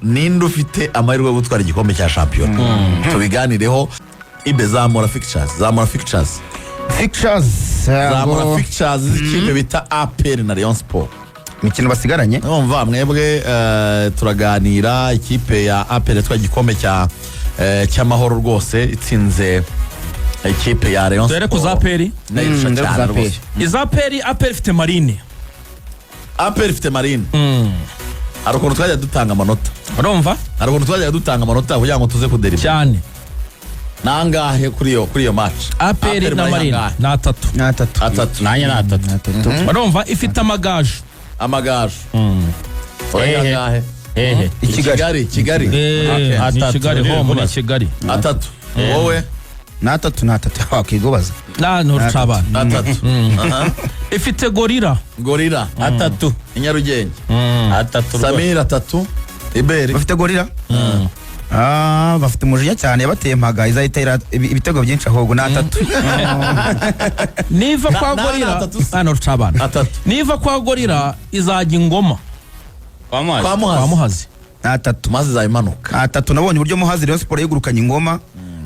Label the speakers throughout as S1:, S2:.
S1: Ninde ufite amahirwe yo gutwara igikombe cya shampiyona? Tubiganireho. Ibe, zamura fixtures, zamura fixtures.
S2: Fixtures.
S1: Zamura.
S2: Ngo
S1: Fixtures z'ikipe bita APR na Rayon Sport.
S2: Imikino basigaranye.
S1: Numva mwebwe turaganira. Ikipe ya APR yatwaye igikombe cy'amahoro rwose, itsinze ikipe ya Rayon
S3: Dore ku za
S1: Sport.
S3: APR.
S1: Ndayirusha
S2: Ndebe ku
S1: cyane
S2: za
S1: rwose.
S3: Iza APR, APR ifite Marine.
S1: APR ifite Marine. Hari ukuntu twajya dutanga amanota.
S3: Urumva?
S1: Hari ukuntu twajya dutanga amanota kugira ngo tuze kuderiva.
S3: Cyane.
S1: Nangahe kuri iyo match?
S3: APR na
S1: muri
S3: Marine
S1: angahe?
S3: Ni atatu.
S2: Ni atatu.
S1: Atatu.
S4: Nanjye ni atatu.
S2: Ni atatu.
S3: Urumva, ifite Amagaju.
S1: Amagaju. Urayiha
S4: Hehe.
S1: angahe?
S4: Hehe?
S2: I Kigali.
S1: Kigali, Kigali.
S3: Eh, ni
S4: Atatu.
S3: Kigali home, ni
S4: Kubaza.
S3: Kigali.
S1: Atatu. Wowe?
S2: Ni atatu, ni atatu, wakwigubaza.
S3: Na nturuca abana.
S1: Atatu. Aha.
S3: Ifite Gorilla.
S1: Gorilla.
S4: Atatu.
S1: I Nyarugenge.
S4: Atatu rwose.
S1: Samir, atatu. Iberi?
S2: Bafite Gorilla. Ah, bafite umujinya cyane, yabateye mpaga, izahita ibitego byinshi, ahubwo ni atatu.
S3: Niva kwa
S1: Na
S3: Gorilla
S1: atatu se.
S3: na nturuca abana.
S1: Atatu.
S3: Niva kwa Gorilla izajya Ingoma.
S4: Kwa Muhazi.
S1: Kwa
S3: Kwa
S1: Muhazi.
S3: Muhazi.
S2: Ni atatu.
S1: Maze izayimanuka.
S2: Ni atatu. Nabonye uburyo Muhazi, Rayon Sport yegurukanye Ingoma,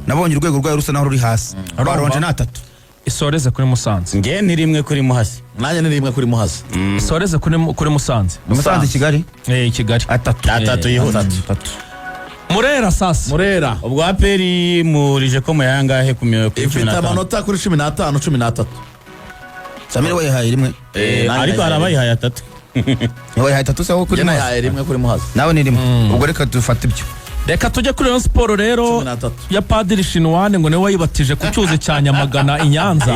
S2: nabonye urwego rwayo rusa naho ruri hasi. Baronje, ni atatu.
S3: Isoreze kuri Musanze.
S4: Nge ni rimwe kuri Muhazi.
S1: Nanjye ni rimwe kuri Muhazi.
S3: Isoreze kuri Musanze.
S2: Musanze i Kigali.
S3: Eh, i Kigali.
S2: Atatu.
S4: Atatu yihuta.
S1: Atatu.
S3: Murera sasa.
S1: Murera.
S4: Ubwo APR murije ko muyangahe kuri
S1: Ifite
S4: 15?
S1: amanota kuri 15, 13.
S2: Samiri wayihaye rimwe.
S1: Nanjye
S4: Ariko hari
S1: nayihaye.
S4: abayihaye atatu.
S2: Wayihaye atatu se wowe kuri
S1: Njye
S2: Muhazi?
S1: nayihaye rimwe kuri Muhazi.
S2: Nawe ni rimwe. Ubwo reka dufate ibyo.
S3: Reka tujye kuri Rayon Sport rero.
S1: 13.
S3: Ya Padiri Shinwane, ngo niwe wayibatije ku cyuzi cya Nyamagana i Nyanza,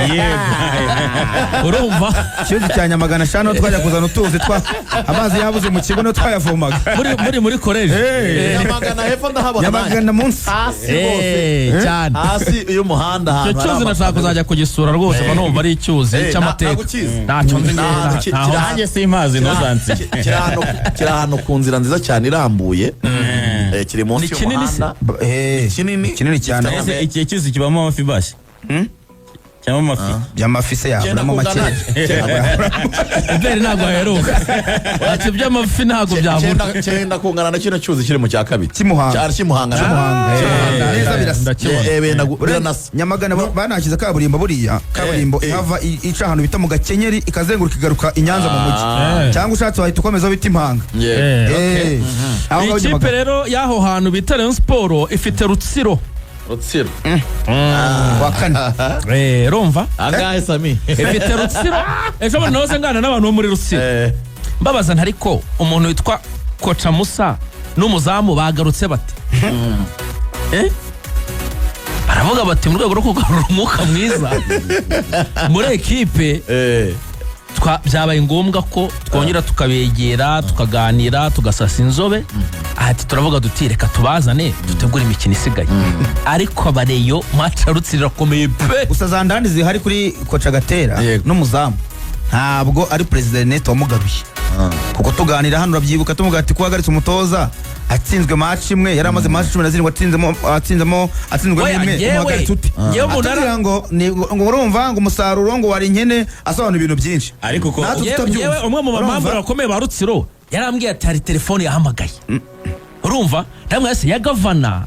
S3: urumva?
S2: Ikibazo cya Nyamagana shano, twajya kuzana utuzi twa amazi yabuze mu kigo, niho twayavomaga.
S3: Muri koleji.
S1: Nyamagana hepfo ndahabona nanjye.
S2: Nyamagana munsi.
S1: Hasi rwose.
S3: Eh, cyane.
S1: Hasi y'umuhanda
S3: Icyo
S1: ahantu hari
S3: cyuzi nashaka
S1: amapave.
S3: kuzajya kugisura rwose, mba numva ari icyuzi
S1: Eh,
S3: cy'amateka.
S1: ntabwo ukizi.
S3: Ntacyo nzi.
S1: Nta-
S3: Ntaho.
S4: Nanjye simpazi, ntuzansi.
S1: Kiri ahantu ku nzira nziza cyane irambuye. Kiri munsi
S3: Ni kinini se?
S1: y'umuhanda.
S2: Eh,
S1: Kinini.
S2: Kinini cyane.
S1: Gifite
S4: Ese iki cyuzi kibamo amafi basi? Cyangwa amafi?
S2: By'amafi se
S1: Cyenda
S2: yaburamo?
S1: kungana.
S2: Make.
S3: Iberi ntabwo aheruka ati iby'amafi ntabwo byabura.
S1: Cyenda kungana na kino cyuzi kiri mu cya kabiri.
S2: Cy'imuhanga.
S1: Cyari Kimuhanga.
S2: Cy'imuhanga.
S1: Cy'imuhanga.
S2: Neza birasa.
S3: Ndakibona.
S1: Biranasa.
S2: Nyamagana banashyize kaburimbo, buriya kaburimbo ihava ica ahantu bita mu Gakenyeri, ikazenguruka, igaruka i Nyanza mu mujyi. Cyangwa ushatse wahita ukomeza aho bita Impanga.
S1: Yeah.
S3: Eh,
S2: Eh, aho ngaho
S3: Ikipe
S2: Nyamagana.
S3: rero y'aho hantu bita Rayon Sport ifite Rutsiro.
S1: Rutsiro.
S2: Wa kane.
S3: Eh, urumva?
S1: Angahe, Sami?
S3: Ifite Rutsiro. Ejo bundi nahoze ngana n'abantu bo muri Rutsiro, mbabaza nti: "Ariko umuntu witwa Koca Musa n'umuzamu bagarutse bate?" Eh? Baravuga bati: "Mu rwego rwo kugarura umwuka mwiza muri ekipe, byabaye ngombwa ko twongera tukabegera, tukaganira, tugasasa inzobe." Ati: "Turavuga duti reka tubazane dutegure imikino isigaye." Ariko abareyo, match ya Rutsiro irakomeye pe.
S2: Gusa za ndani zihari kuri koca Gatera n'umuzamu, ntabwo ari perezida Ernest wamugaruye, kuko tuganira hano urabyibuka tumubwira ati: "Ko uhagaritse umutoza atsinzwe match imwe, yari amaze match 17 atsinzemo atsinzwemo
S3: Oya,
S2: imwe, umuhagaritse ute?"
S3: Njyewe umuntu
S2: Atubwira ngo ngo urumva ngo umusaruro ngo wari nkene, asobanura ibintu byinshi.
S4: Ariko
S2: Natwe tutabyumva.
S3: Yewe, umwe mu
S2: Urumva?
S3: bamambura bakomeye ba Rutsiro yarambwiye ati: "Hari telefone yahamagaye." Urumva, ndamubwira: "Se ya gavana,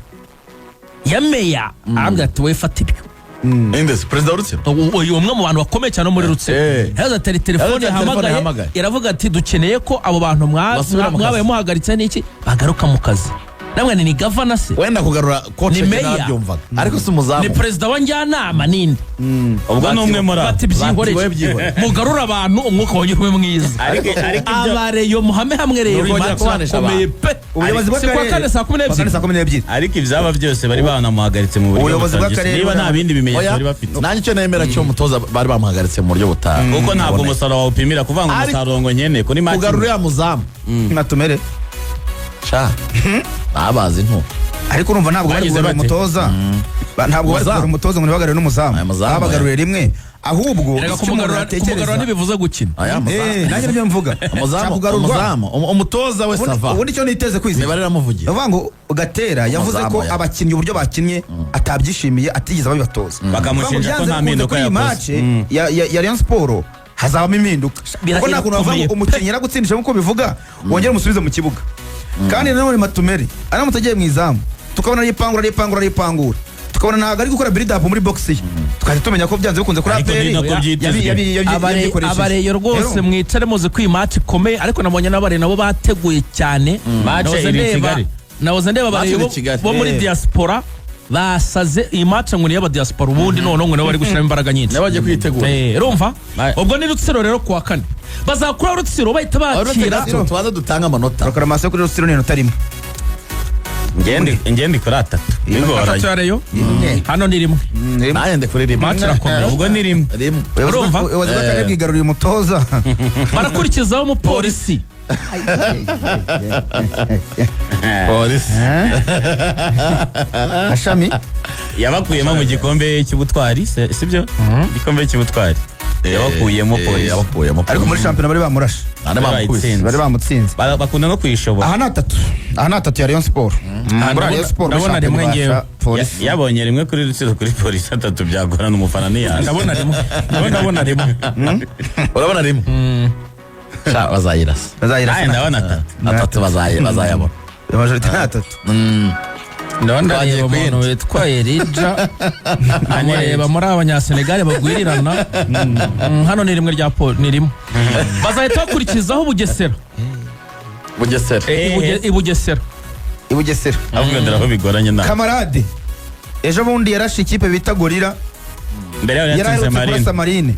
S3: ya meya?" Arambwira ati: "Wowe fata ibyo."
S1: Inde se? Perezida wa Rutsiro?
S3: Uyu umwe mu bantu bakomeye cyane bo muri Rutsiro yavuze ati: "Hari telefone
S1: Yavuze ati, telefone
S3: yahamagaye,
S1: yahamagaye.
S3: iravuga ati dukeneye ko abo bantu
S1: Basubira mu kazi."
S3: mwabaye muhagaritse n'iki bagaruka mu kazi." Namwe ni gavana se?
S1: Wenda kugarura coach
S3: Ni meya.
S1: narabyumvaga, ariko si umuzamu.
S3: Ni perezida wa njyanama, ninde?
S4: Ubwo ni umwe muri abo.
S3: Bati:
S1: Bati,
S3: "Byihorere,
S1: "Wowe byihorere."
S3: Mugarure abantu, umwuka wongere ube mwiza."
S4: Ariko ibyo
S3: Abareyo muhame hamwe rero,
S1: Ni ukongera
S3: imanza
S1: kubanisha
S3: irakomeye
S1: abantu.
S3: pe.
S2: Ubuyobozi
S3: Si kuwa
S2: bw'akarere
S3: kane saa kumi
S2: Kuwa kane
S3: n'ebyiri
S2: saa 12.
S4: Ariko ibyaba byose bari banamuhagaritse mu buryo
S2: Ubuyobozi
S4: butagise.
S2: bw'akarere
S4: Niba nta bindi bimenyetso
S1: Oya,
S4: bari bafite.
S1: nanjye icyo nemera cyo, umutoza bari bamuhagaritse mu buryo buta
S4: Kuko ntabwo umusaruro wawupimira kuvuga ngo umusaruro ngo nkene kuri match.
S1: Kugarura uriya muzamu.
S2: Natumere.
S1: Sha, babazi ntu.
S2: Ariko urumva ntabwo bari
S4: Bagize
S2: kugarura
S4: bate?
S2: umutoza. Ntabwo bari
S1: Umuzamu.
S2: kugarura umutoza ngo ntibagarure n'umuzamu.
S1: Aya muzamu,
S2: Babagaruye rimwe ahubwo.
S3: Erega
S2: Icyo umuntu
S3: kumugarura
S2: yatekereza
S3: ntibivuze gukina.
S1: Aya muzamu.
S2: Eh, nanjye nibyo mvuga.
S1: Umuzamu.
S2: Shaka kugarurwa.
S1: Umuzamu, umutoza we sava.
S2: Ubundi icyo niteze kwizigira,
S1: Imibare iramuvugira.
S2: bavuga ngo Gatera yavuze
S1: Umuzamu,
S2: ko
S1: ya.
S2: abakinnyi uburyo bakinnye atabyishimiye, atigeze abibatoza.
S4: Bakamushinja ko
S2: Bavuga ngo
S4: nta
S2: byanze bikunze
S4: mpinduka
S2: kuri iyi
S4: yakoze.
S2: match ya Rayon Sport hazabamo impinduka, kuko nta kuntu bavuga
S3: Irakomeye
S2: ngo umukinnyi yaragutsindisha nk'uko bivuga, wongere umusubize mu kibuga. Kandi nanone Matumeri aramutse agiye mu izamu, tukabona aripangura, aripangura, aripangura, tukabona ntabwo ari gukora build up muri box ye, tukahita tumenya ko byanze bikunze kuri
S4: Ariko
S2: APR
S4: ni nako byitezwe.
S2: yabyikoresheje.
S3: Abareyo rwose,
S2: Rero,
S3: mwicare muzi ko iyi match ikomeye, ariko nabonye n'abareyo nabo bateguye cyane.
S4: Match
S3: Nahoze
S4: iri i
S3: ndeba
S4: Kigali.
S3: Nahoze ndeba abareyo
S1: Match iri i Kigali.
S3: bo muri diaspora basaze iyi match, ngo niyo diaspora ubundi noneho ngo nibo bari gushyiramo imbaraga nyinshi.
S1: Nabo bagiye kwitegura.
S3: Urumva, ubwo ni Rutsiro rero kuwa kane, bazakura Rutsiro bahita
S1: Uretse
S3: bakira.
S1: gato, tubanze dutange amanota.
S2: Proclamation kuri Rutsiro ni inota rimwe.
S4: Ngende kuri atatu
S3: Atatu
S4: bigoranye.
S3: ya Rayon.
S2: Rimwe.
S3: Hano ni rimwe.
S2: Rimwe.
S1: Nanjye ndi kuri rimwe.
S3: Match irakomeye.
S4: Ubwo ni rimwe.
S1: Rimwe.
S2: Ubuyobozi
S3: Urumva?
S2: Ubuyobozi bw'akarere bwigaruriye umutoza.
S3: Barakurikizaho umupolisi.
S1: Polisi.
S2: Ashami.
S4: Yabakuyemo mu gikombe cy'ubutwari, sibyo? Igikombe cy'ubutwari yabakuyemo Polisi.
S1: Yabakuyemo.
S2: Ariko muri shampiyona bari bamurashe.
S1: Ane bamukubise.
S4: Bayitsinze.
S2: Bari bamutsinze.
S4: Bakunda no kuyishobora.
S2: Aha ni atatu, aha ni atatu ya Rayon Sport. Muri Rayon Sport muri
S3: Ndabona
S2: shampiyona
S3: rimwe
S2: ibasha
S3: ngewe.
S2: Polisi.
S4: Yabonye rimwe kuri Rutsiro, kuri Polisi atatu byagorana, umufana ntiyaza.
S3: Ndabona rimwe. Ndabona rimwe.
S1: Urabona rimwe. Sha, bazayirasa.
S2: Bazayirasa.
S4: Nawe ndabona atatu.
S1: Atatu bazayabona.
S2: Majorité ni atatu.
S3: Ndabona
S1: Twagiye
S3: ndareba
S1: ku
S3: umuntu
S1: yindi.
S3: witwa Elija, amureba muri abanyasenegali bagwirirana. Hano ni rimwe rya Paul, ni rimwe. Bazahita bakurikizaho Bugesera.
S1: Bugesera.
S3: I Bugesera.
S2: I Bugesera.
S4: Avuga dore aho bigoranye nawe.
S2: Kamarade ejo bundi yarashe ikipe bita Gorilla.
S4: Mbere yaho yatsinze
S2: Yaraherutse
S4: Marine.
S2: kurasa Marine.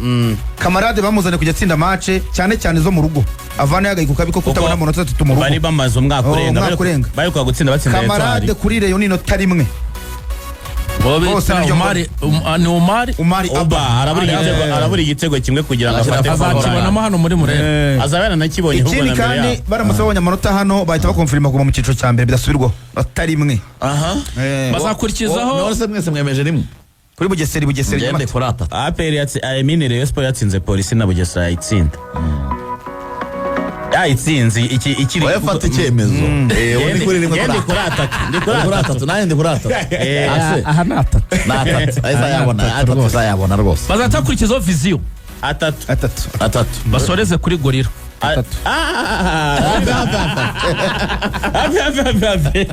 S2: Kamarade bamuzanye kujya atsinda match, cyane cyane zo mu rugo, avana yagaye ku kabi ko kutabona amanota atatu mu rugo.
S4: Bari bamaze umwaka
S2: Oh,
S4: urenga.
S2: umwaka urenga.
S4: Bari kwa gutsinda batsinda
S2: Kamarade
S4: Etwari.
S2: kuri Rayon ni inota rimwe.
S3: Bo
S2: Bose
S3: bita
S2: niryo.
S3: Umari, ni Umari.
S2: Umari
S4: Oba
S2: Abba.
S4: arabura arabura igitego kimwe kugira ngo afate.
S3: Azakibonamo hano muri Murera.
S4: Azaba yaranakibonye ahubwo
S2: Ikindi
S4: na mbere
S2: kandi,
S4: yaho.
S2: baramutse babonye amanota hano, bahita bakonfirima kuguma mu cyiciro cya mbere bidasubirwaho, inota rimwe.
S1: Aha.
S3: Bazakurikizaho
S1: None se mwese mwemeje rimwe?
S2: Kuri Bugesera, i Bugesera.
S1: Ngende
S2: Nyamata.
S1: kuri atatu.
S4: APR yatsi I mean Rayon Sport yatsinze Polisi na Bugesera yayitsinda. Yayitsinze iki ikiri.
S1: Wowe fata icyemezo. Ubu ndi kuri rimwe.
S4: Ngende
S1: kuri
S4: kuri atatu. Ndi kuri
S1: atatu. Kuri
S4: atatu.
S1: atatu, nanjye ndi kuri atatu. Ase,
S3: Aha ni atatu.
S1: ni atatu azayabona, atatu azayabona rwose.
S3: Bazahita bakurikizaho Vision.
S4: Atatu.
S2: Atatu.
S1: Atatu.
S3: Basoreze kuri Gorilla.
S2: Atatu.
S4: Ah, hafi hafi hafi hafi.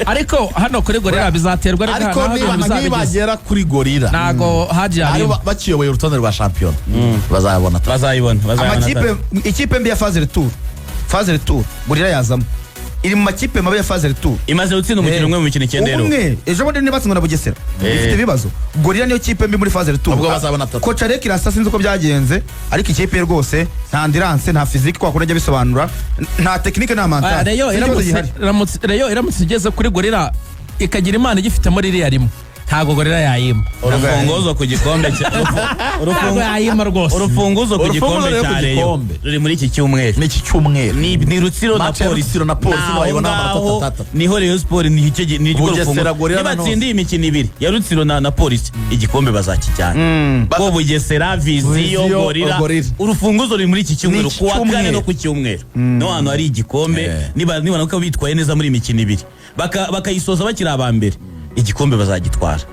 S3: Ariko hano kuri Gorilla bizaterwa
S1: Ariko
S3: n'aho
S1: niba
S3: ibintu bizabigeze.
S1: nibagera kuri Gorilla
S3: Ntago haji
S1: aribo
S3: yarimo.
S1: bakiyoboye urutonde rwa shampiyona, bazayabona atatu.
S4: Bazayibona
S2: Amakipe,
S4: atatu.
S2: ikipe mbi ya phase retour, phase retour Gorilla yazamo, iri mu makipe mabi ya phase retour.
S4: Imaze gutsinda umukino umwe mu mikino 9 rero.
S2: Umwe ejo bundi nibatsindwa na Bugesera. Ifite ibibazo. Gorilla niyo kipe mbi muri phase retour.
S1: Ubwo bazabona atatu.
S2: Coach Arek Rasa, sinzi uko byagenze, ariko ikipe ye rwose nta endurance, nta physique, kwa kundi ajya bisobanura, nta technique, nta mental.
S3: Rayon
S2: Sinzi ikibazo
S3: iramutse
S2: gihari.
S3: Rayon iramutse igeze kuri Gorilla, ikagira Imana igifitemo ririya rimwe, ntabwo Gorilla yayima.
S4: Urufunguzo ku gikombe cya
S3: Ntabwo yayima rwose.
S4: Urufunguzo ku
S1: Urufunguzo
S4: gikombe
S1: rero
S4: cya
S1: ku
S4: Rayon
S1: gikombe.
S4: ruri muri iki cyumweru.
S1: Ni iki cyumweru.
S4: Ni Rutsiro na
S1: Match ya
S4: Polisi.
S1: Rutsiro na Polisi
S4: Naho
S1: bayibona amanota
S4: ngaho
S1: atatu.
S4: niho Rayon Sport ni icyo ni rwo
S1: Bugesera,
S4: rufunguzo.
S1: Gorilla na
S4: Nibatsinda iyi mikino ibiri ya Rutsiro na Polisi, igikombe bazakijyana ko Bugesera, Vision,
S1: Vision,
S4: Gorilla.
S1: Gorilla.
S4: Urufunguzo ruri muri iki cyumweru,
S1: Ni iki
S4: ku wa kane
S1: cyumweru.
S4: no ku cyumweru no hantu hari igikombe. Niba ko bitwaye neza muri iyi mikino ibiri, bakayisoza bakiri aba mbere, igikombe bazagitwara.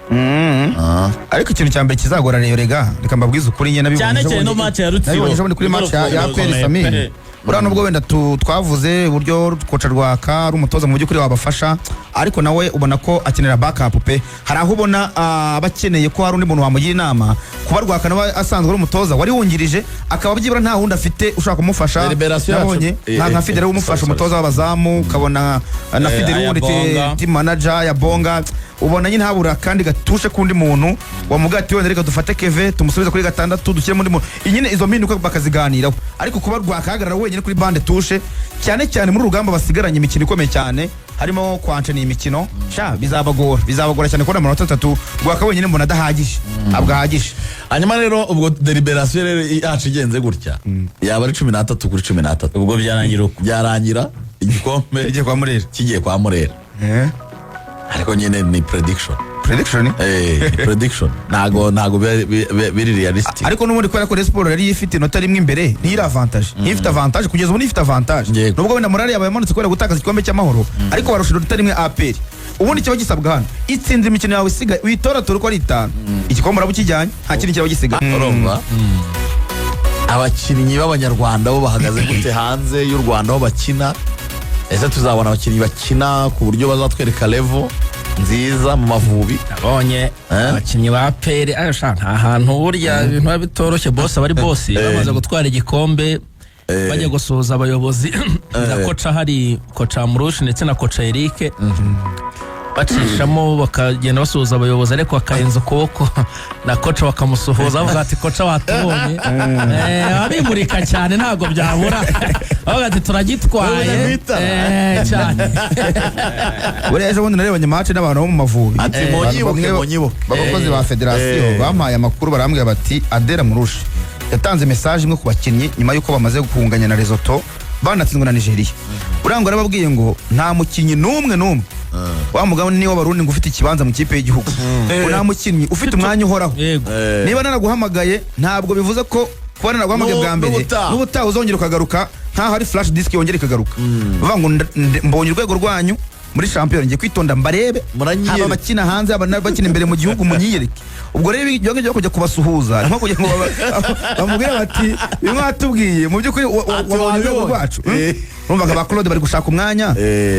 S2: Ariko ikintu cya mbere kizagora Rayon, rega reka mbabwize ukuri, njye nabibonye
S4: Cyane
S2: ejo
S4: cyane no
S2: bundi-
S4: match ya Rutsiro.
S2: nabibonye ejo bundi kuri
S4: Nirwo
S2: match ya
S4: rufunguzo.
S2: APR Samir. Buriya nubwo wenda twavuze uburyo koca Rwaka ari umutoza mu by'ukuri wabafasha, ariko nawe ubona ko akenera backup pe. Hari aho ubona aba akeneye ko hari undi muntu wamugira inama. Kuba Rwaka nawe asanzwe ari umutoza wari wungirije, akaba byibura nta wundi afite ushobora kumufasha.
S1: Deliberation yacu.
S2: Nabonye nka Fidele umufasha, umutoza w'abazamu, ukabona na Fidele wundi
S4: Ayabonga.
S2: Team manager ya Bonga, ubona nyine habura kandi gatushe k'undi muntu wamuga ati wenda reka dufate Keve tumusubize kuri gatandatu, dushyiremo undi muntu. Nyine izo mpinduka bakaziganiraho, ariko kuba Rwakahagarara wenyine kuri banc de touche, cyane cyane muri urugamba basigaranye imikino ikomeye cyane, harimo kwanca ni imikino sha, bizabagora cyane kubona amanota atatu. Rwaka wenyine mbona adahagije, ntabwo ahagije.
S1: Hanyuma rero ubwo deliberation rero yacu igenze gutya, yaba ari 13 kuri 13.
S4: Ubwo byarangira uko.
S1: Byarangira igikombe
S2: Igiye kwa Murera.
S1: Kigiye kwa Murera. Ariko nyine ni prediction.
S2: Prediction.
S1: Ni prediction, ntago biri realistic.
S2: Ariko n'ubundi kubera ko Rayon Sport yari ifite inota rimwe imbere, niyo iri avantage, niyo ifite avantage kugeza ubu, niyo ifite avantage. Nubwo wenda morale yabaye yamanutse kubera gutakaza igikombe cy'amahoro, ariko barusha inota rimwe APR. Ubundi kiba gisabwa hano, itsinze imikino yawe isigaye, uyitoratora uko ari itanu, igikombe uraba ukijyanye, nta kindi kiba gisigaye.
S1: Urumva abakinnyi b'abanyarwanda bo bahagaze gute hanze y'u Rwanda aho bakina? Ese tuzabona abakinnyi bakina ku buryo bazatwereka level nziza mu Mavubi?
S3: Nabonye abakinnyi ba APR ayo sha, nta hantu burya ibintu biba bitoroshye. Boss aba ari boss. Bamaze gutwara igikombe, bajya gusuhuza abayobozi na coach, hari coach Amrouche ndetse na coach Eric, bacishamo bakagenda basuhuza abayobozi, ariko bakarenza ukuboko na coach bakamusuhuza, bavuga ati: "Coach, watubonye." Abimurika cyane ntabwo byabura, bavuga ati: "Turagitwaye." Cyane.
S2: Buriya ejo bundi narebanye match n'abantu bo mu Mavubi.
S1: Ati:
S2: Abantu
S1: "Munyibuke,
S2: bamwe
S1: munyibuke."
S2: b'abakozi ba federasiyo bampaye amakuru, barambwira bati Adel Amrouche yatanze message imwe ku bakinnyi nyuma y'uko bamaze kunganya na Lesotho, banatsinzwe na Nigeria. Buriya ngo yarababwiye ngo nta mukinnyi n'umwe n'umwe, wa mugabo niba Barundi, ngo ufite ikibanza mu kipe y'igihugu, ngo nta mukinnyi ufite umwanya uhoraho. Niba naraguhamagaye, ntabwo bivuze ko kuba naraguhamagaye bwa mbere
S1: n'ubutaha.
S2: N'ubutaha uzongera ukagaruka, nkaho ari flash disk yongera ikagaruka. Bivuga ngo mbonye urwego rwanyu muri shampiyona, ngiye kwitonda mbarebe.
S1: Muranyiyereke.
S2: Haba abakina hanze, haba n'abakina imbere mu gihugu, munyiyereke. Ubwo rero ibyo ngibyo kujya kubasuhuza ni nko kugira ngo bamubwire bati: "Bimwe watubwiye mu by'ukuri
S1: Ati:
S2: wabonye urwego
S1: "Wabibonye."
S2: rwacu." Urumva nka ba Claude bari gushaka umwanya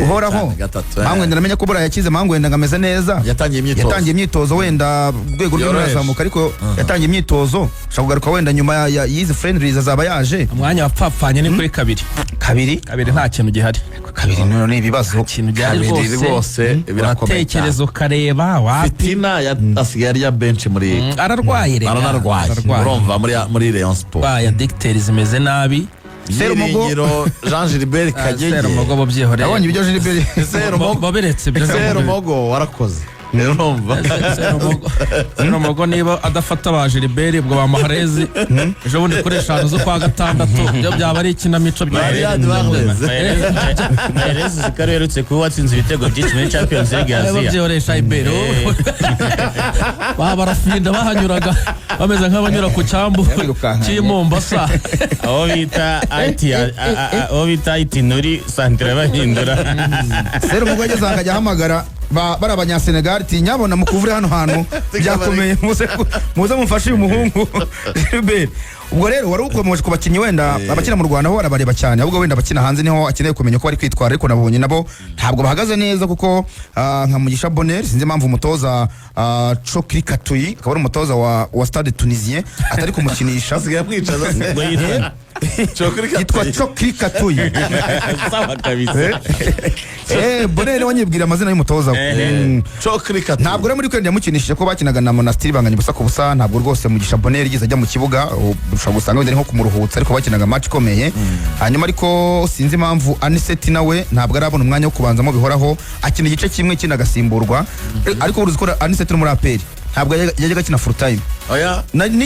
S2: uhoraho.
S1: Cyane, gatatu,
S2: Mangwenda namenye ko buriya yakize, Mangwenda ngo ameze neza.
S1: Yatangiye imyitozo.
S2: Yatangiye imyitozo, wenda urwego rwe
S1: Yoroheje.
S2: rurazamuka, ariko yatangiye imyitozo, ashobora kugaruka wenda nyuma y'izi friendlies azaba yaje.
S3: Umwanya wapfapfanye ni kuri kabiri.
S2: Kabiri.
S3: Kabiri nta kintu gihari.
S2: Kabiri none ni ibibazo.
S3: Ikintu gihari.
S1: Kabiri
S3: rwose.
S1: Rwose birakomeye cyane.
S3: Uratekereza ukareba wapi.
S1: Fitina asigaye arya benshi muri
S3: Ararwaye rega.
S1: Aranarwaye.
S3: Ararwaye.
S1: Urumva muri Rayon Sport.
S3: Arwaye, adducteur zimeze nabi.
S2: Serumogo.
S1: Byiringiro Jean Gilbert Kagege.
S3: Serumogo bo byihoreye.
S2: Nabonye ibyo Gilbert.
S1: Serumogo.
S3: Babiretse ibyo.
S1: Serumogo warakoze, urumva.
S3: Serumogo niba adafata ba Gilbert, ubwo ba Mahrez ejo bundi kuri 5 z'ukwa gatandatu byo byaba ari ikinamico.
S1: Riyad Mahrez.
S4: Mahrez zikaba uherutse kuba watsinze ibitego byinshi muri Champions League ya Aziya.
S3: Babyihoresha imbere, baba barafinda bahanyuraga bameze nk'abanyura ku cyambu
S2: Yabirukankanye.
S3: cy'i Mombasa.
S4: Aho bita IT, aho bita IT Nuri santire bahindura.
S2: Serumogo yageze ahantu akajya ahamagara bari abanyasenegali ati: "Nyabona mukuvure hano hantu byakomeye, muze mumfashe uyu muhungu Gilbert." Ubwo rero wari ukomeje ku bakinnyi, wenda abakina mu Rwanda ho barabareba cyane, ahubwo wenda abakina hanze niho akeneye kumenya uko bari kwitwara, ariko nabonye nabo ntabwo bahagaze neza, kuko nka Mugisha Bonheur, sinzi impamvu umutoza Chokri Katuyi, akaba ari umutoza wa Stade Tunisien, atari kumukinisha.
S1: Asigaye amwicaza.
S4: Ngo yitwa
S2: Yitwa Chokri Katuyi.
S4: Sawa kabisa.
S2: Bonheur wanyibwira amazina y'umutoza we.
S1: Chokri Katuyi.
S2: Ntabwo rero muri weekend yamukinishije, ko bakinaga na Monastir banganya 0-0. Ntabwo rwose Mugisha Bonheur yigeze ajya mu kibuga. Ushobora gusanga wenda ari nko kumuruhutsa, ariko bakinaga match ikomeye. Hanyuma ariko sinzi impamvu Anicet nawe ntabwo arabona umwanya wo kubanzamo bihoraho, akina igice kimwe ikindi agasimburwa. Ariko uruzi ko Anicet no muri APR ntabwo yajyaga akina full time.
S1: Oya.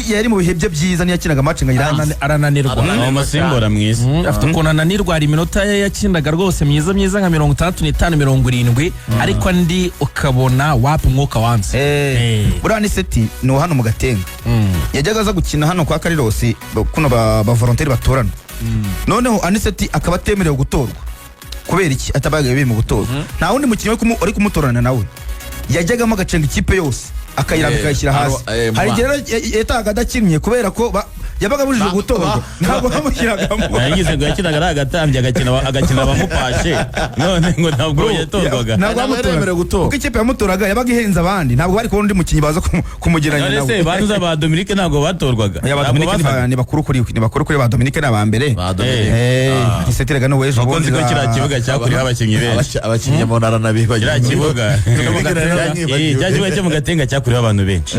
S2: Yari mu bihe bye byiza niyo yakinaga match ngo ayirangize.
S3: Arananirwa.
S4: Ni umusimbura mwiza.
S3: Afite ukuntu ananirwa. Hari iminota ye yakinaga rwose myiza myiza, nka 65, 70, ariko andi ukabona wapi, umwuka wanze.
S2: Buriya Anicet ni uwa hano mu Gatenga, yajyaga aza gukina hano kwa Karirosi, kuno ba volontaire batorana. Noneho Anicet akaba atemerewe gutorwa. Kubera iki atabaga biri mu gutorwa? Nta wundi mukinnyi wari kumutorana nawe, yajyagamo agacenga ikipe yose, akayiranga, akayishyira hasi. Hari igihe rero yatahaga adakinnye kubera ko yabaga abujijwe gutorwa, ntabwo bamushyiragamo.
S4: Nagize ngo yakinaga ari agatambyi, agakina abamupashe, none ngo ntabwo yatorwaga.
S2: Ntabwo
S1: Ntabwo
S2: bamutoraga.
S1: yemerewe gutorwa.
S2: Kuko ikipe yamutoraga yabaga ihenze abandi, ntabwo bari kubona undi mukinnyi baza kumugereranya
S4: None
S2: nawe.
S4: se banuza ba Dominique ntabwo batorwaga?
S2: Oya, ba
S4: Ntabwo
S2: Dominique
S4: bazaga?
S2: ni bakuru kuri we, ni bakuru kuri ba Dominique, ni aba mbere.
S1: Ba Dominique.
S2: Anicet rega ni uw'ejo
S4: Nuko nzi ko
S2: bundi.
S4: kiriya kibuga cyakuriyeho abakinnyi benshi.
S1: Abakinnyi mu ntara nabibagiwe.
S4: Kiriya kibuga. Kiriya kibuga cyo mu Gatenga cyakuriyeho abantu benshi.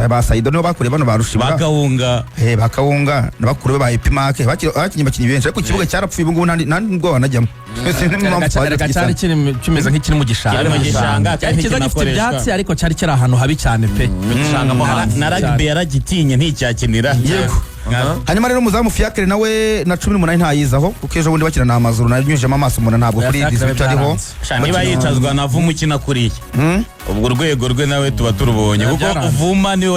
S2: Ba Saido nibo bakuriye bano ba Rushibura.
S4: Bakawunga.
S2: Bakawunga na bakuru be ba Epimake, bakinnye abakinnyi benshi, ariko ikibuga cyarapfuye ubu ngubu nta nubwo banajyamo. Sinzi impamvu twaje
S3: Cyari
S2: tugisana.
S3: kimeze nk'ikiri mu gishanga.
S4: Kiri mu gishanga,
S3: Cyari cyiza gifite
S4: kinakoreshwa.
S3: ibyatsi, ariko cyari kiri ahantu habi cyane pe.
S1: Gishanga mo hanze.
S4: Na rugby yaragitinye, nticyakinira.
S2: Yego. Hanyuma rero umuzamu Fiacre nawe na 18 ntayizaho, kuko ejo bundi bakina na Amazuru nanyujemo amaso mbona ntabwo kuri
S3: Fiacre
S2: 18 ariho.
S3: byaranze.
S4: Sha, niba yicazwa na Vuma ukina kuriya, ubwo urwego rwe nawe tuba turubonye, kuko
S3: Byaranze.
S4: Vuma niwe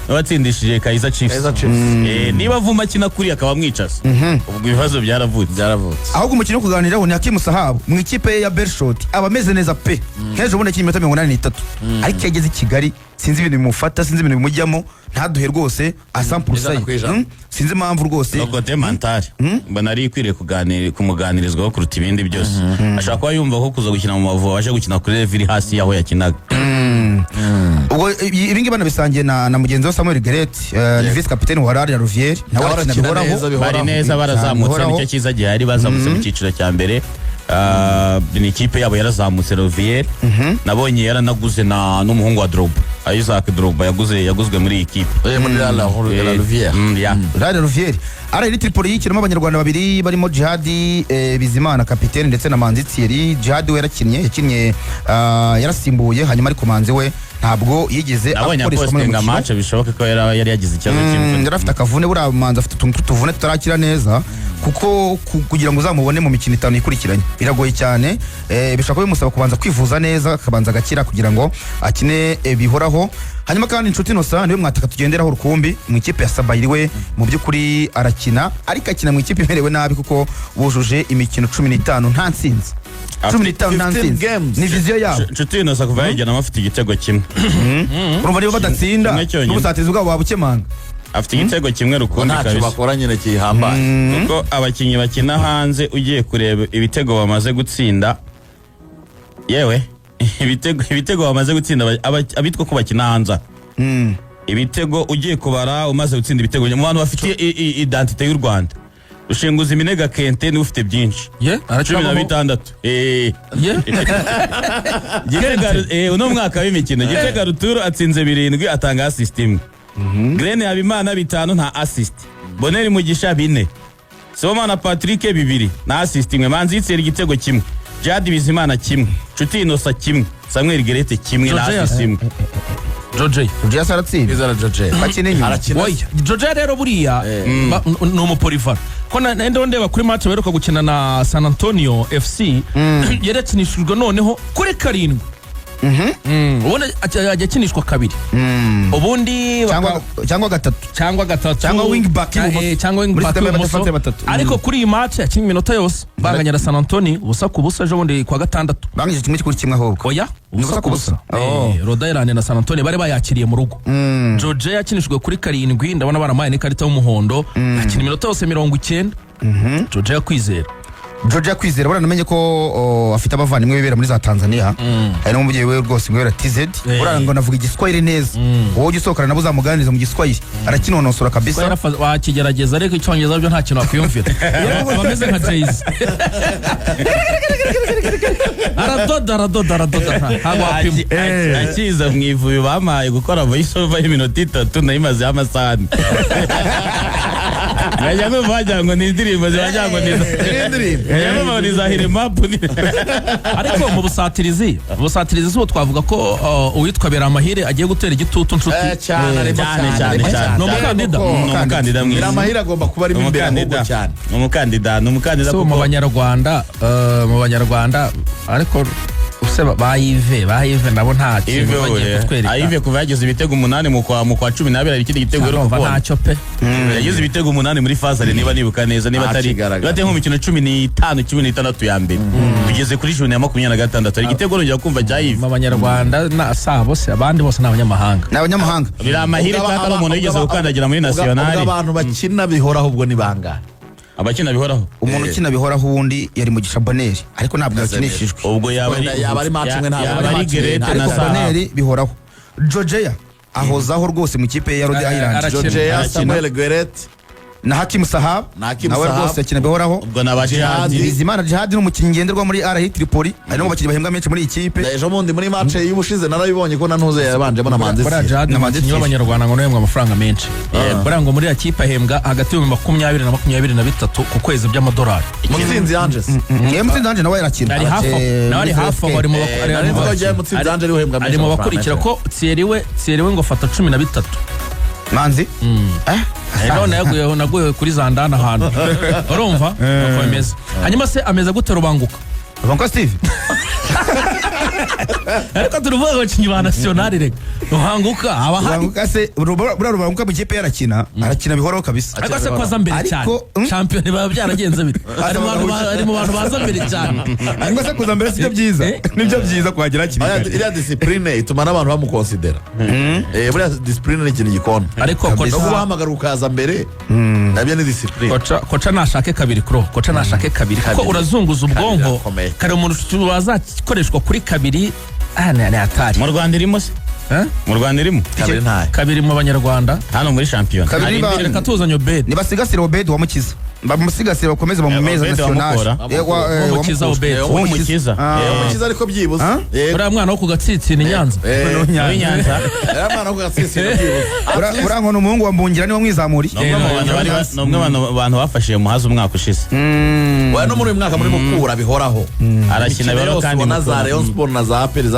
S4: watsindishije Kaizer Chiefs.
S1: Kaizer Chiefs.
S4: Niba Vuma akina kuriya akaba amwicaza, ubwo ibibazo byaravutse.
S1: Byaravutse.
S2: Ahubwo umukino wo kuganiraho ni Hakimu Sahabu mu ikipe ye ya Beerschot, aba ameze neza pe. Nk'ejo bundi akina iminota 83, ariko iyo ageze i Kigali sinzi ibintu bimufata, sinzi ibintu bimujyamo. Ntaduhe rwose asampurusa.
S1: 100%.
S2: Sinzi impamvu rwose.
S4: No côté mental mbona ari ikwiriye kumuganirizwaho kuruta ibindi byose. Ashobora kuba yumva ko kuza gukina mu Mavubi abasha gukina kuri level iri hasi y'aho yakinaga.
S2: Ubwo ibi ngibi banabisangiye na mugenzi we Samuel Gueulette, ni vice capitaine wa Al Hilal, nawe
S1: Nawe
S2: arakina
S1: arakina
S2: bihoraho.
S1: neza, bihoraho.
S4: Bari neza, barazamutse.
S2: Bihoraho.
S4: Nicyo cyiza gihari, bazamutse mu cyiciro cya mbere. Ni ikipe yabo yarazamutse. Rovier nabonye yaranaguze na n'umuhungu wa Drogba, Isaac Drogba, yaguzwe muri iyi kipe.
S1: Muri La Louvière.
S4: Yeah.
S2: Al Hilal, Al Ahly Tripoli yikinamo abanyarwanda babiri barimo Jihadi Bizimana kapitene ndetse na Manzi Thierry. Jihadi we yarakinnye, yakinnye, yarasimbuye hanyuma, ariko Manzi we ntabwo yigeze
S4: Nabonye
S2: akoreshwa muri uyu
S4: apostinga
S2: mukino.
S4: match, bishoboke ko yari yagize ikibazo cy'imvune.
S2: Yari afite akavune. Buriya Manzi afite utuntu tw'utuvune tutarakira neza, kuko kugira ngo uzamubone mu mikino itanu ikurikiranye biragoye cyane. Bishobora kuba bimusaba kubanza kwivuza neza, akabanza agakira kugira ngo akine bihoraho. Hanyuma kandi Inshuti Innocent niwe mwataka tugenderaho rukumbi mu ikipe ya Sabail. We mu by'ukuri arakina, ariko akina mu ikipe imerewe nabi, kuko bujuje imikino 15 nta ntsinzi, 15 nta
S1: 15
S2: ntsinzi.
S1: games.
S2: Ni vision yabo.
S4: Nshuti Innocent kuva yajyanamo afite igitego kimwe.
S2: Urumva niba badatsinda,
S4: Kimwe cyonyine.
S2: n'ubusatirizi bwabo wabukemanga.
S4: Afite igitego kimwe rukumbi
S1: Ntacyo
S4: kabisa.
S1: bakora nyine kihambaye.
S4: Kuko abakinnyi bakina hanze, ugiye kureba ibitego bamaze gutsinda, yewe, ibitego bamaze gutsinda, abitwa ko bakina hanze, ibitego ugiye kubara umaze gutsinda ibitego mu bantu bafite identité y'u Rwanda, Rushinguza Iminega Kente niwe ufite byinshi.
S3: Ye?
S4: Cumi na
S3: Aracyabamo?
S4: bitandatu.
S3: Ye?
S4: Gitega, uno mwaka w'imikino Gitega Ruturo atsinze birindwi, atanga assist imwe. Grene Habimana bitanu, nta assist. Boneri Mugisha bine. Sibomana Patrick bibiri na assist imwe. Manzi yitsera igitego kimwe. Jihad Bizimana kimwe. Nshuti Innocent kimwe. Samuel Gueulette kimwe na
S3: George
S4: assist imwe.
S3: George.
S2: George aratsinda.
S1: Izara George.
S2: Bakina inyuma.
S1: Arakina.
S3: Oya, George rero buriya ni umupolyvalent, ko na ndeba kuri match baheruka gukina na San Antonio FC, yarakinishijwe noneho kuri karindwi. Ubundi ajya akinishwa kabiri ubundi
S2: Cyangwa gatatu.
S3: Cyangwa gatatu.
S2: Cyangwa wing back ibumoso.
S3: Cyangwa wing
S2: Muri
S3: back
S2: system
S3: ibumoso.
S2: y'abadefenseur batatu.
S3: Ariko kuri iyi match yakinnye iminota yose, banganya na San Antonio ubusa ku busa ejo bundi kuwa gatandatu.
S2: Bangije 1-1 ahubwo.
S3: Oya.
S2: Ubusa ku busa. Oh.
S3: Rhode Island na San Antonio bari bayakiriye mu rugo. George yakinishijwe kuri karindwi, ndabona baramuhaye n'ikarita y'umuhondo, akina iminota yose 90. George Yakwizera.
S2: George Kwizera, buriya ko afite abavandimwe bibera muri za Tanzania, hari n'umubyeyi we rwose wibera TZ. Buriya ngo navuga igiswahili neza. Wowe ujya usohokana nabo uzamuganiriza mu giswahili, arakinonosora kabisa.
S3: Wakigerageza, ariko icyongereza byo nta kintu wakwiyumvira. Aba ameze nka Jay-Z, aradoda, aradoda, aradoda, ntabwo wapima.
S4: Akiza mu ivubi bampaye gukora voice over y'iminota 3, nayimazeho amasaha 4. Nkajya numva wagira ngo ni indirimbo, wagira ngo ni nkajya numva ngo ni za hiremapu.
S3: Ariko mu busatirizi si ubu twavuga ko uwitwa Beramahire agiye gutera igitutu Nshuti?
S1: Cyane, arimo.
S4: Cyane, cyane,
S1: arimo.
S4: Cyane.
S3: Ni umukandida.
S4: Ni umukandida mwiza.
S1: Biramahire agomba kuba arimo imbere ahubwo
S4: Umukandida.
S1: cyane.
S4: Ni umukandida
S3: So, mu
S4: kuko
S3: banyarwanda, mu banyarwanda ariko use ba Yves nabo nta kintu
S4: Yves
S3: bagiye
S4: we
S3: kutwereka.
S4: Yves kuva yagize ibitego 8 mu kwa 12, hari ikindi gitego aheruka
S3: Urumva
S4: kubona.
S3: ntacyo pe.
S4: Yagize ibitego 8 muri phase aller, niba nibuka neza, niba atari
S1: Ntakigaragara.
S4: niba atari nko mu mikino 15, 16 ya mbere, tugeze kuri juni ya 26, hari igitego nongera kumva cya Yves.
S3: Mu banyarwanda na sabo se, abandi bose ni abanyamahanga.
S2: Ni abanyamahanga.
S4: Biramahire
S1: Ubwo
S4: kandi ari umuntu wigeze gukandagira muri nationale.
S1: Ubwo abantu bakina bihoraho ubwo ni bangahe?
S4: Abakina bihoraho?
S2: Umuntu ukina bihoraho ubundi yari Mugisha Bonheur, ariko ntabwo yakinishijwe.
S4: Ubwo yaba ari
S1: Wenda yaba ari match imwe, ntabwo
S4: yaba
S1: ari
S4: ari
S1: match imwe,
S4: Gueulette na
S2: Ariko
S4: Sahabo.
S2: Bonheur bihoraho. Georgia ahozaho rwose mu ikipe ya Rhode Island.
S3: Arakina.
S1: George,
S4: Arakina.
S1: Samuel Gueulette.
S2: Na Hakim Sahab.
S1: Na Hakim
S2: Nawe
S1: Sahab.
S2: rwose akina bihoraho.
S4: Ubwo na ba
S1: Jihad.
S4: Jihad.
S2: Bizimana Jihad ni umukinnyi ngenderwa muri Al Ahly Tripoli, ari no mu bakinnyi bahembwa menshi muri iyi kipe.
S1: Ejo bundi muri match y'ubushize narabibonye ko na Ntuze yabanjemo na Manzi.
S3: Buriya Jihad ni
S2: Na Manzi
S3: umukinnyi
S2: Thierry.
S3: w'abanyarwanda ngo uhembwa amafaranga menshi. Buriya ngo muri iriya kipe ahembwa hagati y'ibihumbi 20 na 23 ku kwezi by'amadolari.
S1: Mutsinzi Anges.
S2: Mutsinzi Ange nawe arakina.
S3: Ari hafi aho. Nawe ari
S2: Muri
S3: hafi aho,
S2: CSK.
S3: ari mu
S1: Nari nzi ko agiye Mutsinzi Ange ariwe uhembwa menshi
S3: ari mu
S1: amafaranga
S3: bakurikira
S1: menshi.
S3: ko Thierry we ngo afata 13.
S2: Manzi.
S3: None naguye kuri za ndani ahantu, urumva nuko bimeze. Hanyuma se ameze gute Rubanguka?
S2: Banko Steve.
S3: Ariko turavuga abakinnyi ba nationale reka. Ruhanguka aba ahari.
S2: Rubanguka se, buriya Rubanguka mu ikipe yarakina, arakina bihoraho kabisa.
S3: Ariko se ko aza mbere
S2: Ariko,
S3: cyane, shampiyona biba byaragenze bite? Ari mu bantu baza mbere cyane.
S2: Ariko se kuza mbere sibyo byiza? Nibyo byiza kuhagera hakiri
S1: Iriya
S2: kare.
S1: Iriya discipline ituma n'abantu bamukonsidera. Buriya discipline ni ikintu gikona.
S3: Ariko
S1: no
S3: koca
S1: kubahamagara ukaza mbere nabyo ni discipline.
S3: Koca nashake kabiri kuro, koca nashake kabiri kuko
S1: Kabiri.
S3: urazunguza
S1: Kabiri
S3: ubwonko.
S1: irakomeye.
S3: Kare umuntu wazakoreshwa kuri kabiri, ni hatari.
S4: Mu Rwanda irimo se?
S3: Eh?
S4: Mu Rwanda irimo?
S1: Kabiri ntayo.
S3: Kabiri mu banyarwanda.
S4: Hano muri shampiyona.
S2: Kabiri
S4: Hari indi-
S3: Reka tuzanye Obedi.
S2: Nibasigasire Obedi wa Mukiza, bamusigasire, bakomeze bamumeza
S4: Obedi wa
S2: nationale.
S4: Mukura.
S3: Uwamukiza Obedi.
S4: Uw'Umukiza.
S2: Ah.
S1: Umukiza ariko byibuze.
S2: Ah?
S1: Yego.
S3: Uriya mwana wo ku Gatsitsino i Nyanza.
S4: W'Inyanza.
S1: Uriya mwana wo ku Gatsitsino byibuze.
S2: Uriya ngo ni umuhungu wa Mbungira, niwe mwizamuriye.
S4: Ni umwe mu bantu ni umwe mu bantu bafashije Muhazi umwaka ushize.
S1: Oya, no muri uyu mwaka muri Mukura bihoraho.
S4: Arakina
S1: Imikino
S4: bihoraho
S1: yose
S4: kandi
S1: ubona za
S4: Mukura.
S1: Rayon Sport na za APR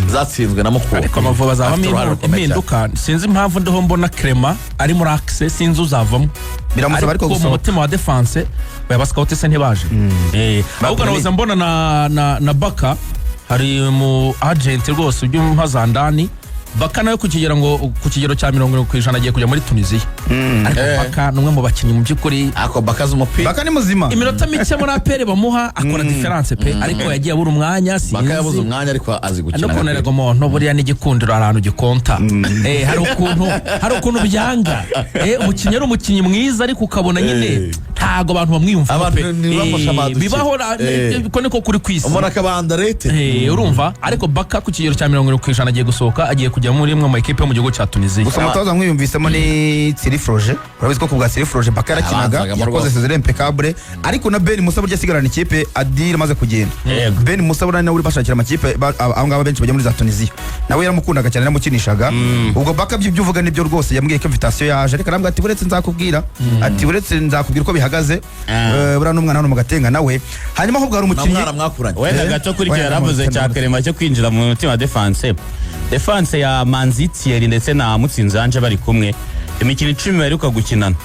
S1: zatsinzwe na Mukura.
S3: Ariko Amavubi azabamo
S1: Afite uruhare rukomeye cyane.
S3: impinduka. Sinzi impamvu ndiho mbona Clement ari muri axe, sinzi uzavamo.
S2: Biramusaba ariko
S3: mu
S2: gusohoka.
S3: mutima wa defense oya, ba scout se ntibaje? Ahubwo nahoze mbona na Baka hari mu agent rwose ujya za ndani. Baka nawe ku kigero, ngo ku kigero cya 70% agiye kujya muri Tunisiya, ariko Baka ni umwe mu bakinnyi mu by'ukuri.
S1: Ako bakaza umupira.
S2: Baka ni muzima.
S3: Iminota mike muri APR bamuha akora différence pe, ariko yagiye abura umwanya.
S1: Baka yabuze
S3: Sinzi
S1: umwanya ariko azi gukina.
S3: No kunerega umuntu buriya n'igikundiro, hari ahantu gikonta. Hari ukuntu byanga. Umukinnyi ari umukinnyi mwiza, ariko ukabona nyine ntago abantu bamwiyumvamo
S1: Abantu
S3: pe.
S1: ntibamufashe amadukira.
S3: Bibaho ko niko kuri ku isi.
S1: Umuntu akaba underrated.
S3: Urumva, ariko Baka ku kigero cya 70% agiye gusohoka, agiye kujya muri imwe mu ekipe yo mu gihugu cya Tunisia.
S2: Gusa umutoza mwiyumvisemo ni Thierry Froger. Urabizi ko ku bwa Thierry Froger Baka yarakinaga.
S1: Yabanzagamo
S2: Yakoze
S1: rwose.
S2: saison impeccable, ariko na Ben Musa burya asigarana ikipe Adil amaze kugenda.
S4: Yego.
S2: Ben Musa buriya nawe uri bashakira amakipe, abo ngabo benshi bajya muri za Tunisia, nawe yaramukundaga cyane, yaramukinishaga. Ubwo Baka byo uvuga nibyo rwose, yambwiye ko invitation yaje, ariko arambwira ati buretse nzakubwira, ati buretse nzakubwira uko bihagaze. Buriya n'umwana hano mu Gatenga nawe, hanyuma ahubwo hari
S1: Na
S2: umukinnyi
S1: mwana mwakuranye.
S4: Wenda
S2: Eh?
S4: gato kuri icyo
S2: Wenda
S4: yaravuze cya Clement cyo kwinjira mu mutima wa defense, defense ya Manzi Thierry ndetse na Mutsinzi Ange bari kumwe, imikino 10 baheruka gukinana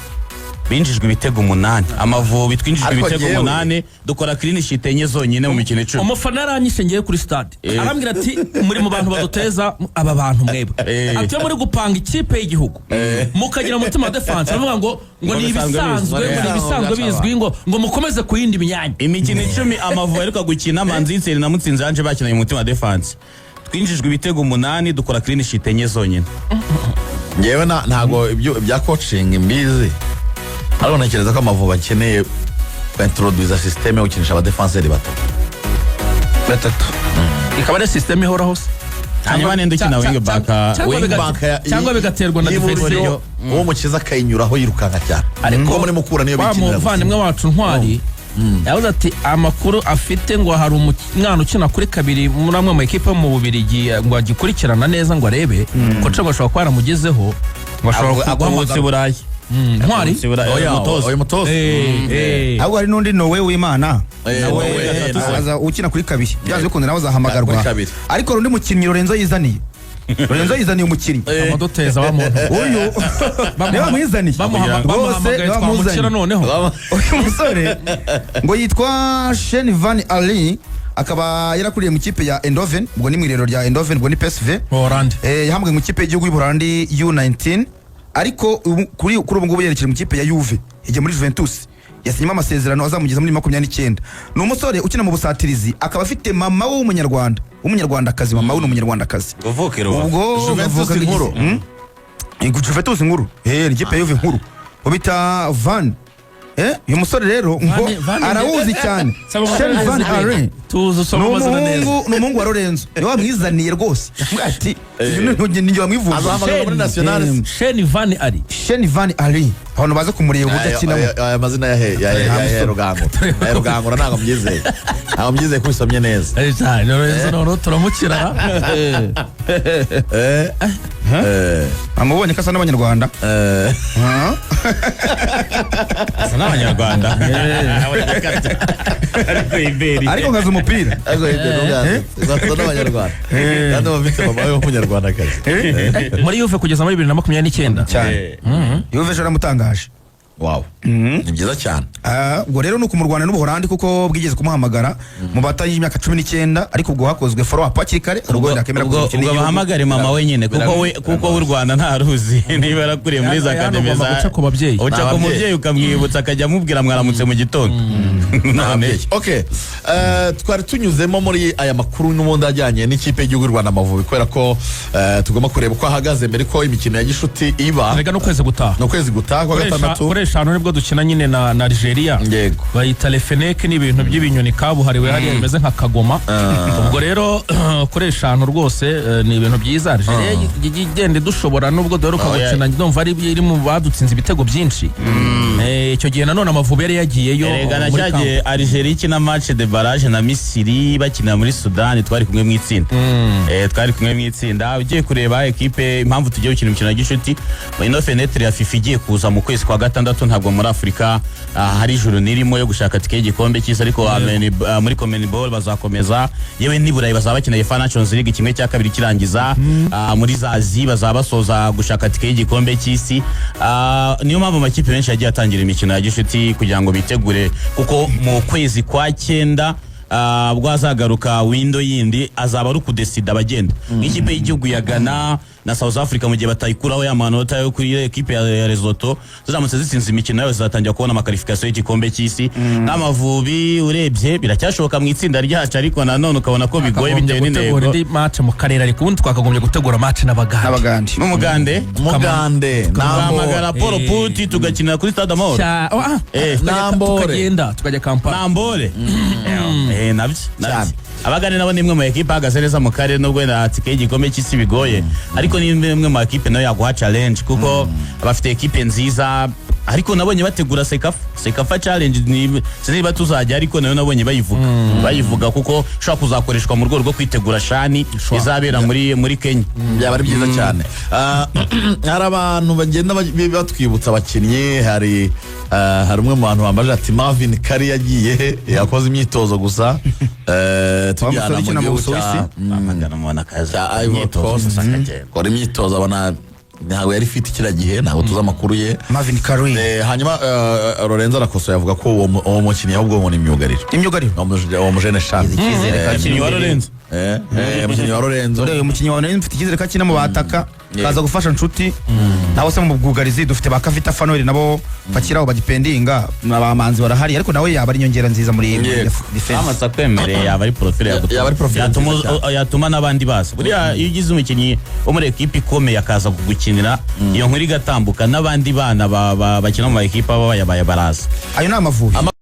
S4: binjijwe ibitego 8. Amavubi twinjijwe
S1: Ariko
S4: ibitego 8, dukora clean sheet 4 zonyine mu mikino 10.
S3: Umufana yaranyishe ngewe kuri stade, arambwira ati muri mu bantu baduteza aba bantu mwebwe, ati iyo muri gupanga ikipe y'igihugu mukagira umutima wa defense, baravuga ngo ni
S4: bisanzwe
S3: ibisanzwe,
S4: bizwi.
S3: ngo ni ibisanzwe bizwi, ngo mukomeze ku yindi myanya.
S4: Imikino 10 Amavubi aheruka gukina, Manzi Thierry na Mutsinzi Ange bakinanye mu mutima wa defense, twinjijwe ibitego 8, dukora clean sheet 4 zonyine.
S1: Ngewe ntago ibyo ibya coaching mbizi, ariko ntekereza ko Amavubi akeneye kwintroduza système yo gukinisha abadefanseri batatu.
S2: Batatu.
S3: Ikaba ari système ihoraho se?
S4: Hanyuma ninde ukina wing back?
S1: Wing back
S3: Cyangwa bigaterwa na
S1: y'iburyo,
S3: defense.
S1: uwo mukiza akayinyuraho yirukanka cyane.
S3: Ariko
S1: kuko muri Mukura niyo
S3: wa
S1: bikinira gusa.
S3: muvandimwe wacu Ntwari yavuze ati amakuru afite ngo hari umwana ukina kuri kabiri muri amwe mu ekipe yo mu Bubiligi, ngo agikurikirana neza ngo arebe koca, ngo ashobora kuba yaramugezeho, ngo ashobora
S4: Akubutse
S3: guhamagara
S4: Burayi.
S3: Ntwari.
S4: Akubutse Burayi,
S1: Oya,
S4: umutoza.
S1: oya, umutoza.
S2: Ahubwo hari n'undi Nowe w'Imana nawe
S1: Nowe,
S4: gatatu.
S2: aza ukina kuri kabiri, byanze bikunze nawe azahamagarwa.
S1: Kuri kabiri.
S2: Ariko hari undi mukinnyi Lorenzo yizaniye, Lorenzo yizaniye umukinnyi.
S3: Amaduteza wa muntu.
S2: Uyu niwe wamwizaniye rwose.
S3: Bamuhamagaye
S2: Niwe
S3: twamukira
S2: wamuzaniye.
S3: noneho.
S2: Uyu musore ngo yitwa Shane Van Ali, akaba yarakuriye mu ikipe ya Eindhoven, ubwo ni mu irero rya Eindhoven, ubwo ni PSV.
S3: Hollande.
S2: Yahamagaye mu ikipe y'igihugu y'Ubuholandi U19, ariko kuri ubu ngubu yerekeje mu ikipe ya Juve, yagiye muri Juventus, yasinyemo amasezerano azamugeza muri 29. Ni umusore ukina mu busatirizi, akaba afite mama we w'umunyarwanda, w'umunyarwandakazi, mama we ni umunyarwandakazi.
S4: Uvuka i Rubavu.
S2: Ubwo
S1: Juventus
S2: bavuka
S1: nkuru.
S2: Juventus nkuru, ni ikipe ya Juve nkuru bita Van. Uyu musore rero ngo arawuzi cyane, Shane Van Arlen.
S3: Tuzi
S2: Ni
S3: usoma amazina neza.
S2: umuhungu, ni umuhungu wa Lorenzo, niwe wamwizaniye rwose. Yambwiye ati uyu ni njye wamwivuje.
S1: Azahamagara muri nationale.
S3: Shane Van Ali.
S2: Shane Van Ali, abantu baza kumureba uburyo akinamo.
S1: Aya mazina ya he ya he ya he Rugangura, ya Rugangura, ntabwo mbyizeye ko ubisomye neza.
S3: Cyane Lorenzo, noneho turamukira.
S2: Amubonye ko asa n'abanyarwanda. Ah.
S4: Asa n'abanyarwanda ariko iberi.
S2: Ariko nkaza umupira.
S1: Ariko ibyo ntubwanze basa n'abanyarwanda kandi bafite mama we w'umunyarwandakazi.
S3: Muri Juve kugeza muri 2029.
S2: Cyane, Juve ejo yaramutangaje.
S1: Wow, ni byiza cyane.
S2: Ah, ubwo rero ni ukumurwana n'Ubuholandi kuko bwigeze kumuhamagara mu batangije imyaka 19, ariko ubwo hakozwe follow up hakiri kare, hari ubwo wenda akemera
S4: Ubwo
S2: kuza gukina
S4: ubwo
S2: igihugu.
S4: bahamagare mama wenyine, kuko we, kuko w'u Rwanda ntaruzi niba yarakuriye muri za
S3: Hano
S4: academy
S3: ugomba
S4: za
S3: guca ku babyeyi.
S4: Uca ku
S1: Ababyeyi.
S4: mubyeyi ukamwibutsa, akajya amubwira mwaramutse mu gitondo none.
S1: Okay, twari tunyuzemo muri aya makuru n'ubundi ajyanye n'ikipe y'igihugu y'u Rwanda Amavubi, kubera ko tugomba kureba uko ahagaze mbere ko imikino ya gishuti iba.
S3: Erega n'ukwezi gutaha.
S1: Ni ukwezi gutaha kwa gatandatu.
S3: Kuri 5 nibwo dukina nyine na Algeria. Bayita Les Fennecs, ni ibintu by'ibinyoni kabuhariwe hariya bimeze nka kagoma. Ubwo rero kuri 5 rwose ni ibintu byiza. Algeria igenda idushobora nubwo duheruka
S4: Oh, yeah.
S3: gukina, ndumva ari iri mu badutsinze ibitego byinshi. Icyo gihe nanone Amavubi yari yagiyeyo
S4: Erega na
S3: muri
S4: cya
S3: camp.
S4: gihe Algeria ikina match de barrage na Misiri bakina muri Sudani, twari kumwe mu itsinda. Twari kumwe mu itsinda. Ugiye kureba ekipe, impamvu tugiye gukina imikino ya gishuti, ino fenêtre ya FIFA igiye kuza mu kwezi kwa gatandatu, ntabwo muri Afurika hari ijuru nirimo yo gushaka tike y'igikombe cy'isi, ariko muri CONMEBOL bazakomeza, yewe n'i Burayi bazaba bakina UEFA Nations League 1/2 kirangiza, muri za Asie bazaba basoza gushaka tike y'igikombe cy'isi. Niyo mpamvu amakipe menshi yagiye atangira imikino ya gishuti kugira ngo bitegure, kuko mu kwezi kwa cyenda ubwo hazagaruka window yindi azaba ari ukudesida abagenda, nk'ikipe y'igihugu ya Ghana na South Africa, mu gihe batayikuraho ya manota yo kuri ekipe ya Lesotho, ziramutse zitsinze imikino yabo zizatangira kubona ama qualification y'igikombe cy'isi. Nk'Amavubi urebye biracyashoboka mu itsinda ryacu, ariko nanone ukabona ko bigoye
S3: Twakagombye
S4: bitewe
S3: gutegura
S4: n'intego.
S3: indi match mu karere, ariko ubundi twakagombye gutegura match n'Abagande.
S2: N'Abagande.
S4: N'umugande.
S1: Mugande.
S4: Tugahamagara Paul Puti tugakinira kuri Stade Amahoro.
S1: Nambore.
S3: Tukagenda tukajya Kampala.
S4: Nambore, nabyo nabyo.
S1: Cyane.
S4: Abagande nabo ni imwe mu ekipe ahagaze neza mu karere, nubwo wenda tike y'igikombe cy'isi bigoye, ariko ni imwe mu ekipe nayo yaguha challenge kuko bafite ekipe nziza. Ariko nabonye bategura CECAFA challenge, sinzi niba tuzajya, ariko nayo nabonye bayivuga kuko ishobora kuzakoreshwa mu rwego rwo kwitegura CHAN izabera muri Kenya.
S1: Byaba ari byiza cyane. Hari abantu bagenda batwibutsa abakinnyi. Hari umwe mu bantu bambaje ati Marvin Kari yagiye he? Yakoze imyitozo gusa. Tujyana
S2: Wa musore
S1: mu
S2: ukina mu
S1: gihugu cya
S2: Busuwisi?
S4: Amagana umuntu akaza
S1: cya Ivory
S4: imyitozo
S1: Coast.
S4: gusa akagenda.
S1: Kora imyitozo, abona ntabwo yari ifite kiriya gihe, ntabwo tuzi amakuru ye.
S2: Marvin Curry.
S1: Hanyuma Lorenzo arakosoye, avuga ko uwo mukinnyi ahubwo ngo ni myugariro.
S2: Imyugariro.
S1: Uwo mujene shaka.
S2: Icyizere ko
S4: Umukinnyi wa Lorenzo.
S1: Umukinnyi wa Lorenzo.
S2: Dore uyu mukinnyi wawe nari mfite icyizere ko akina mu bataka, kaza gufasha Nshuti. Nawe se mu bwugarizi dufite ba Kavita Fanuel, nabo bakiraho bagipendinga, abamanzi barahari, ariko nawe yaba ari inyongera nziza muri defense.
S4: Aramutse akwemereye yaba ari profile
S1: Yaba ari profile
S4: yatuma
S1: nziza cyane.
S4: Yatuma n'abandi baza. Buriya iyo ugize umukinnyi wo muri ekipe ikomeye akaza kugukinira, iyo nkuru igatambuka, n'abandi bana bakina mu ma ekipe aba bayabaye baraza.
S2: Ayo ni Amavubi.